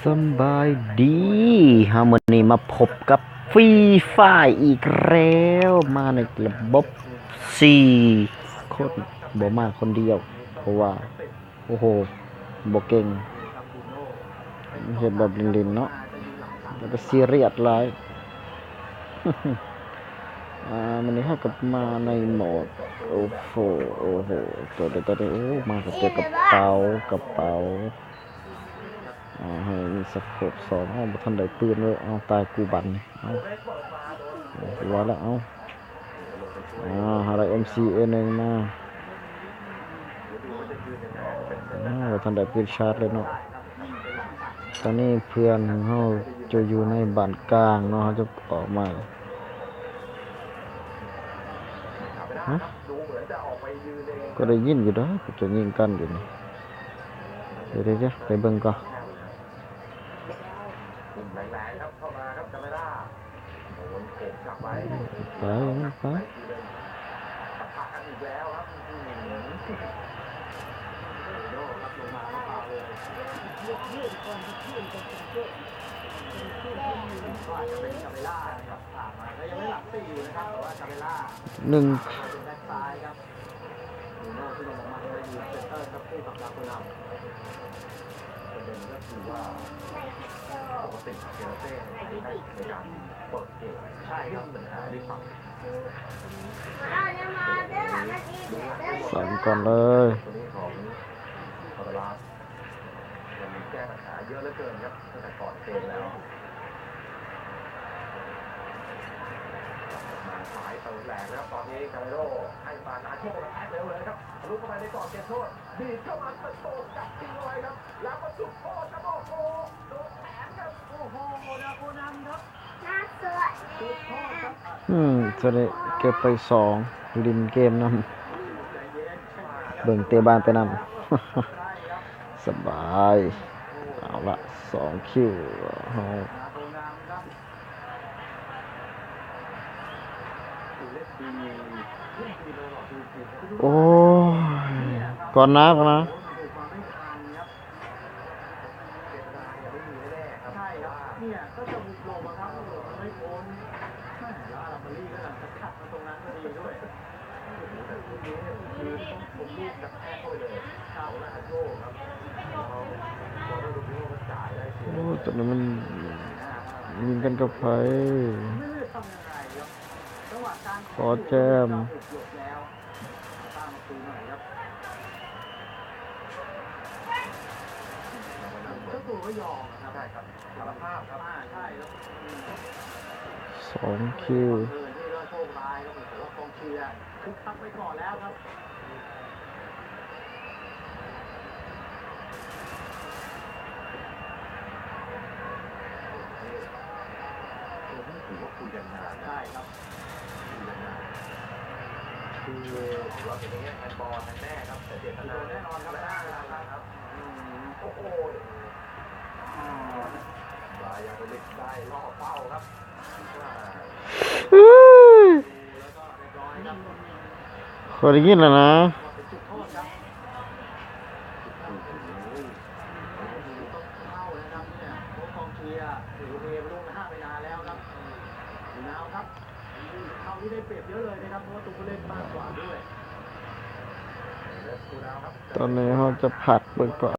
ສຳບາຍດີ ເຮົາມື້ນີ້ມາພົບກັບຟຣີຟາຍອີກແລ້ວ ມາໃນລະບົບສີ່ຄົນ ບໍ່ມາຄົນດຽວ ເພາະວ່າ ໂອ້ໂຫ ບໍ່ເກັ່ງ ເຮັດແບບຫຼິ້ນໆເນາະ ຢ່າໄປຊີຣຽສຫຼາຍ. ອາ ມື້ນີ້ເຮົາກໍມາໃນໂໝດ ໂອ້ໂຫ ໂອ້ໂຫ ໂຕເດ ໂຕເດ ໂອ້ ມາກໍເຈີກະເປົາ ກະເປົາ ອາ ໃຫ້ມີສະໂຄບສອງ ເອົາ ບໍ່ທັນໄດ້ປືນເລີຍ ເອົາ ຕາຍກູບັດນີ້ ເອົາ ວ່າແລ້ວ ເອົາ ອາ ຫາໄດ້ເອັມຊີເອໜຶ່ງມາ ອາ ບໍ່ທັນໄດ້ປືນຊາດເລີຍເນາະ. ຕອນນີ້ເພື່ອນຂອງເຮົາຈະຢູ່ໃນບ້ານກາງເນາະ ເຮົາຈະອອກມາ ຮະ ກໍໄດ້ຍິນຢູ່ດອກ ເຂົາເຈົ້າຍິງກັນຢູ່ນີ້ ດຽວໆໆ ໄປເບິ່ງກ່ອນ. ໄປ ໄປ ປະທະກັນອີກແລ້ວครับ ອືມ ໂດໂດ ครับ ລົງມາ ແລ້ວຟາວເລີຍ ກໍອາດຈະເປັນກາເວລ່າ ໜຶ່ງ ສາມກ່ອນເລີຍ ອືມ ໂຕນີ້ເກັບໄປສອງ ຫຼິ້ນເກມນຳ ເບິ່ງເຕະບານໄປນຳ ສະບາຍ ເອົາລະ ສອງຄິວ ເຮົາ ໂອ້ຍ ກ່ອນໜ້າ ກ່ອນໜ້າ. ໂອ້ ຕອນນັ້ນມັນຍິງກັນກັບໃຜ? ຂໍແຈມ. ເຈົ້າຕົວກໍຍອມນະ ໃຊ່ຄັບ ສາລະພາບຄັບ ອາ ໃຊ່ຄັບ ສອງຄິວ ບັງເອີນທີ່ວ່າໂຊກຮ້າຍຄັບ ແຕ່ວ່າກອງເຊຍຄຶກຄັກໄປກ່ອນແລ້ວຄັບ ໂອ້ໂຫ ຖືວ່າຄຸຍກັນນານ ໃຊ່ຄັບ ຄືວ່າເປັນແຮນບອນກັນແນ່ຄັບ ແຕ່ເຈດຕະນາແນ່ນອນຄັບ ແນ່ນອນຄັບ ອືມ ໂອ້ໂຫ ບາຢານມິວນິກໄດ້ລໍເປົ້າຄັບ ເອີຍ ຂ້ອຍໄດ້ຍິນແລ້ວນະ ຕອນນີ້ເຮົາຈະພັກເບິ່ງກ່ອນ.